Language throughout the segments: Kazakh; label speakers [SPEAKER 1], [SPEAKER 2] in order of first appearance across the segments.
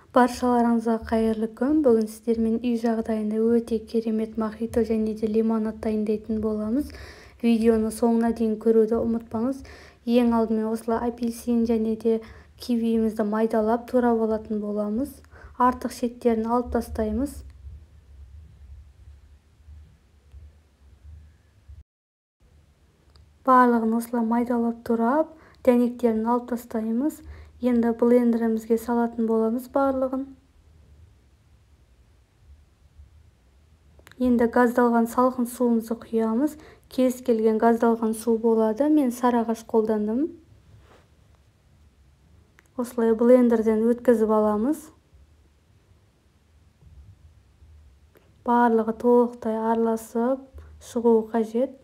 [SPEAKER 1] Баршаларыңызға қайырлы күн. Бүгін сіздермен үй жағдайында өте керемет мохито және де лимонад дайындайтын боламыз. Видеоны соңына дейін көруді ұмытпаңыз. Ең алдымен осылай апельсин және де кивиімізді майдалап турап алатын боламыз. Артық шеттерін алып тастаймыз. Барлығын осылай майдалап турап, дәнектерін алып тастаймыз. Енді блендерімізге салатын боламыз барлығын. Енді газдалған салқын суымызды құямыз. Кез келген газдалған су болады. Мен сарыағаш қолдандым. Осылай блендерден өткізіп аламыз. Барлығы толықтай араласып шығуы қажет.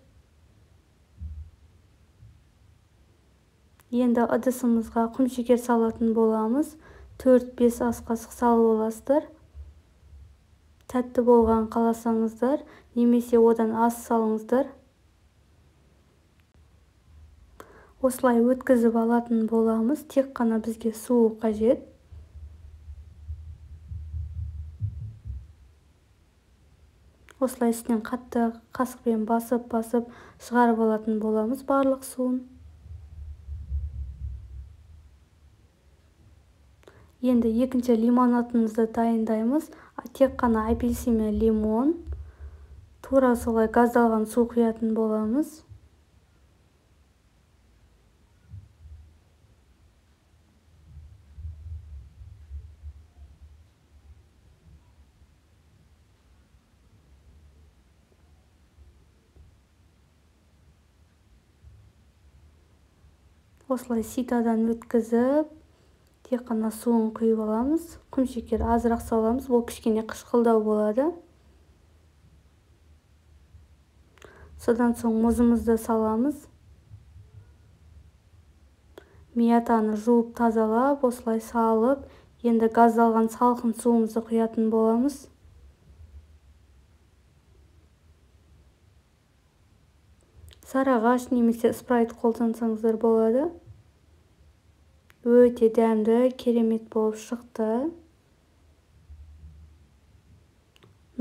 [SPEAKER 1] Енді ыдысымызға құмшекер салатын боламыз. 4-5 ас қасық салып аласыздар. Тәтті болған қаласаңыздар, немесе одан аз салыңыздар. Осылай өткізіп алатын боламыз. Тек қана бізге су қажет. Осылай үстінен қатты қасықпен басып-басып шығарып алатын боламыз барлық суын. Енді екінші лимонадымызды дайындаймыз. Тек қана апельсин мен лимон. Тура солай газдалған су құятын боламыз. Осылай ситадан өткізіп, тек қана суын құйып аламыз. Құмшекер азырақ саламыз. Бұл кішкене қышқылдау болады. Содан соң мұзымызды саламыз. Миятаны жуып тазалап, осылай салып, енді газдалған салқын суымызды құятын боламыз. Сарыағаш немесе спрайт қолдансаңыздар болады. Өте дәмді, керемет болып шықты.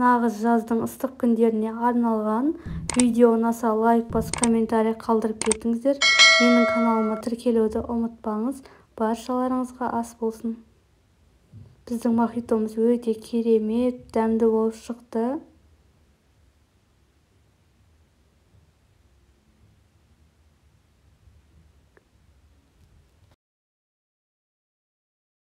[SPEAKER 1] Нағыз жаздың ыстық күндеріне арналған. Видео ұнаса лайк басып, комментарий қалдырып кетіңіздер. Менің каналыма тіркелуді ұмытпаңыз. Баршаларыңызға ас болсын. Біздің мохитомыз өте керемет, дәмді болып шықты.